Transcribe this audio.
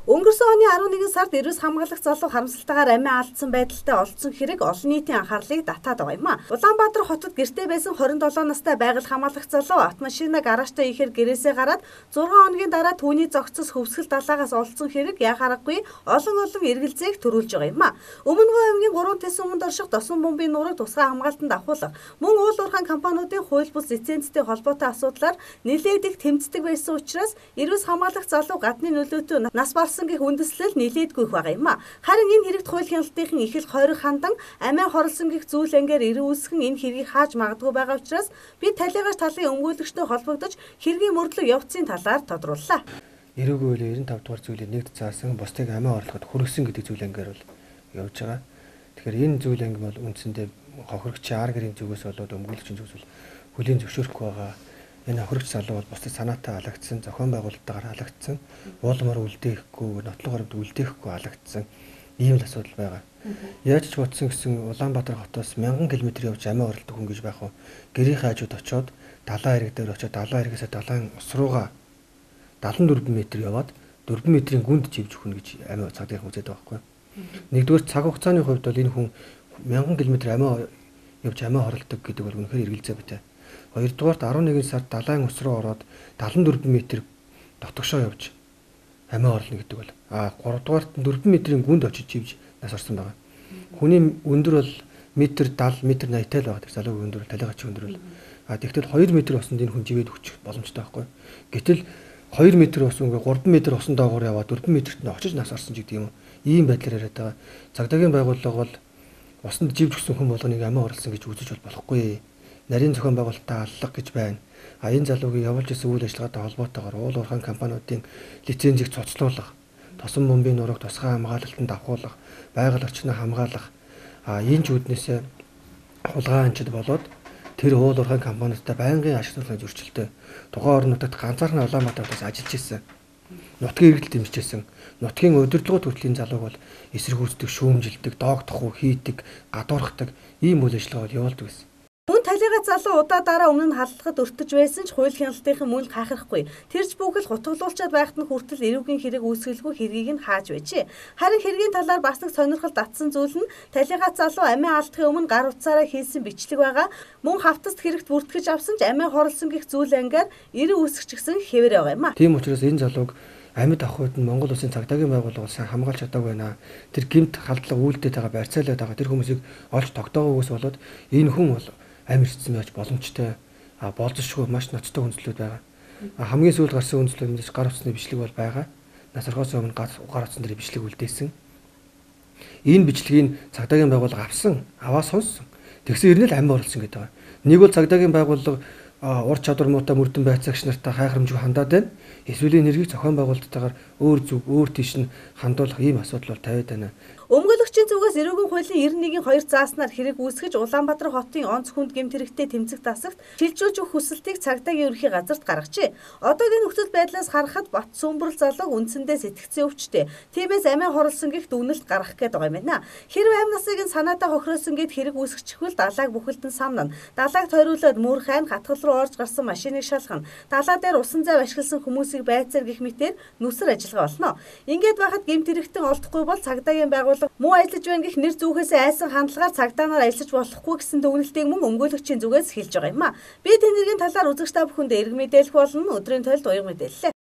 Өнгөрсөн оны 11 сард эрүүс хамгаалах залуу харамсалтайгаар амиа алдсан байдалтай олдсон хэрэг олон нийтийн анхаарлыг татаад байгаа юм а. Улаанбаатар хотод гэртээ байсан 27 настай байгаль хамгаалах залуу автомашина гаражтай ихээр гэрээсээ гараад 6 хоногийн дараа түүний зогцос хөвсгөл далаагаас олдсон хэрэг яхаарахгүй олон олон эргэлзээг төрүүлж байгаа юм а. Өмнөгөө аймгийн 3 тэс өмнөд орших Досон бөмбийн нуурыг тусгай хамгаалтанд авахулах мөн уул уурхайн компаниудын хууль бус лицензтэй холбоотой асуудлаар нэлээд их тэмцдэг байсан учраас эрүүс хамгаалах залуу гадны нөлөөтэй нас барсан гэх үндэслэл нэлээдгүй их байгаа юм а. Харин энэ хэрэгт хууль хяналтын их л хориг хандан амиа хорлсон гэх зүйл ангаар эрүү үүсгэн энэ хэргийг хааж магадгүй байгаа учраас би талигаш талын өмгөөлөгчтэй холбогдож хэргийн мөрдлөг явцын талаар тодрууллаа. Эрүүгийн хуулийн 95 дугаар зүйлийг нэгд заасан бусдыг амиа хорлоход хүргэсэн гэдэг зүйл ангаар бол явж байгаа. Тэгэхээр энэ зүйл анги бол үндсэндээ хохирогчийн ар гэрийн зүгээс болоод өмгөөлөгчийн зүгээс бол хүлийн зөвшөөрөхгүй байгаа. Энэ хохирогч залуу бол бусдад санаатай алагдсан, зохион байгуулалтаагаар алагдсан, уулмаар үлдээхгүй, нотлох баримт үлдээхгүй алагдсан ийм л асуудал байгаа. Яаж ч бодсон гэсэн Улаанбаатар хотоос 1000 км явж амиа хорлдог хүн гэж байх вэ? Гэрийнхээ хажууд очоод далайн хэрэг дээр очоод далайн хэрэгээсээ далайн ус руугаа 74 м яваад 4 м-ийн гүнд живж өгнө гэж амиа цагдаагийн үзээд байгаа байхгүй. Нэгдүгээр цаг хугацааны хувьд бол энэ хүн 1000 км амиа явж амиа хорлдог гэдэг бол үнэхээр эргэлзээ битэй. Хоёрдугаарт 11 сард далайн ус руу ороод 74 м дотгошоо явж амиа орлно гэдэг бол гуравдугаарт 4 м-ийн гүнд очиж живж нас орсон байгаа. Хүний өндөр бол метр 70, метр 80 л байгаа. Тэр залуугийн өндөр, талигач өндөр бол. Тэгтэл 2 м усанд энэ хүн живээд өгчих боломжтой байхгүй. Гэтэл 2 м ус ингээ 3 м усан доогоор яваад 4 м-т нь очиж нас орсон ч гэдэг юм уу. Ийм байдлаар яриад байгаа. Цагдаагийн байгууллага бол усанд живж өгсөн хүн болгоныг амиа орлсон гэж үзэж бол болохгүй. Нарийн зохион байгуулалтаа аллах гэж байна. Энэ залуугийн явуулж исэн үйл ажиллагаатай холбоотойгоор уул уурхайн компаниудын лицензийг цуцлуулах, тосон бөмбийн нуурыг тусгай хамгаалалтанд авахуулах, байгаль орчноо хамгаалах, энэ ч үүднээсээ хулгай анчид болоод тэр уул уурхайн компаниудтай байнгын ашиг сонирхлын зөрчилтэй. Тухайн орон нутагт ганцаархан Улаанбаатараас ажиллаж исэн. Нутгийн иргэдэл дэмжижсэн. Нутгийн удирдлагууд хүртэл энэ залууг бол эсэргүүцдэг, шүүмжилдэг, доогдохгүй хийдэг, гадуурхдаг ийм үйл ажиллагаа бол явуулдаг байсан. Мөн талигац залуу удаа дараа өмнө нь халдлагад өртөж байсан ч хууль хяналтынхан мөн гайхрахгүй. Тэрч бүхэл хутгалуулчаад байхад нь хүртэл эрүүгийн хэрэг үүсгэлгүй хэргийг нь хааж байжээ. Харин хэргийн талаар бас нэг сонирхол татсан зүйл нь талигац залуу амиа алдахын өмнө гар утсаараа хийсэн бичлэг байгаа. Мөн хавтаст хэрэгт бүртгэж авсан ч амиа хорлсон гэх зүйл ангаар эрүү үүсгэж гисэн хэвээр байгаа юм а. Тийм учраас энэ залууг амьд авах үед нь Монгол улсын цагдаагийн байгууллага сайн хамгаалж чадаагүй байна. Тэр гэмт халдлага үйлдээд байгаа, барьцаалаад байгаа тэр хүмүүсийг олж тогтоогоогоос болоод энэ хүн бол амь ирсэн байж боломжтой, болзошгүй маш ноцтой хүндлүүд байгаа. Хамгийн сүүлд гарсан хүндлүүд мэдээж гар утасны бичлэг бол байгаа. Нас орохоос өмнө гар утсан дээр бичлэг үлдээсэн. Энэ бичлэгийг цагдаагийн байгууллага авсан, аваа сонссон. Тэгсэн ирнэ л амь орлсон гэдэг байгаа. Нэг бол цагдаагийн байгууллага ур чадвар муутай мөрдөн байцаагч нартай хайхрамжгүй хандаад байна. Эсвэл энэ хэргийг зохион байгуулалттайгаар өөр зүг, өөр тийш нь хандуулах ийм асуудал бол тавиад байна. Өмгөөлөгчийн зүгээс эрүүгийн хуулийн 91-ийн 2 зааснаар хэрэг үүсгэж Улаанбаатар хотын онц хүнд гэмт хэрэгтэй тэмцэх тасагт шилжүүлж өгөх хүсэлтийг цагдаагийн ерөнхий газарт гаргажээ. Одоогийн нөхцөл байдлаас харахад Бат Сүмбэрл залууг үндсэндээ сэтгцэн өвчтэй. Тиймээс амиа хорлсон гэх дүгнэлт гаргах гээд байгаа юм байна. Хэрв амь насыг нь санаатай хохироосон гэд хэрэг үүсгэчихвэл далайг бүхэлдэн самнана. Далайг тойруулаад мөр хайн хатгал руу орж гарсан машиныг шалгана. Далаа дээр усан зайв ашигласан хүмүүсийг байцаар гэх мэтээр нүсэр ажиллагаа болно. Ингээд байхад гэмт хэрэгтэн олдохгүй бол цагдаагийн байгууллага муу ажиллаж байна гэх нэр зүүхээс айсан хандлагаар цагдаа нар ажиллаж болохгүй гэсэн дүгнэлтийг мөн өмгөөлөгчийн зүгээс хэлж байгаа юм а. Би тэнэргийн талаар үзэгч та бүхэнд эрг мэдээлэх болно. Өдрийн тойлд уяг мэдээллээ.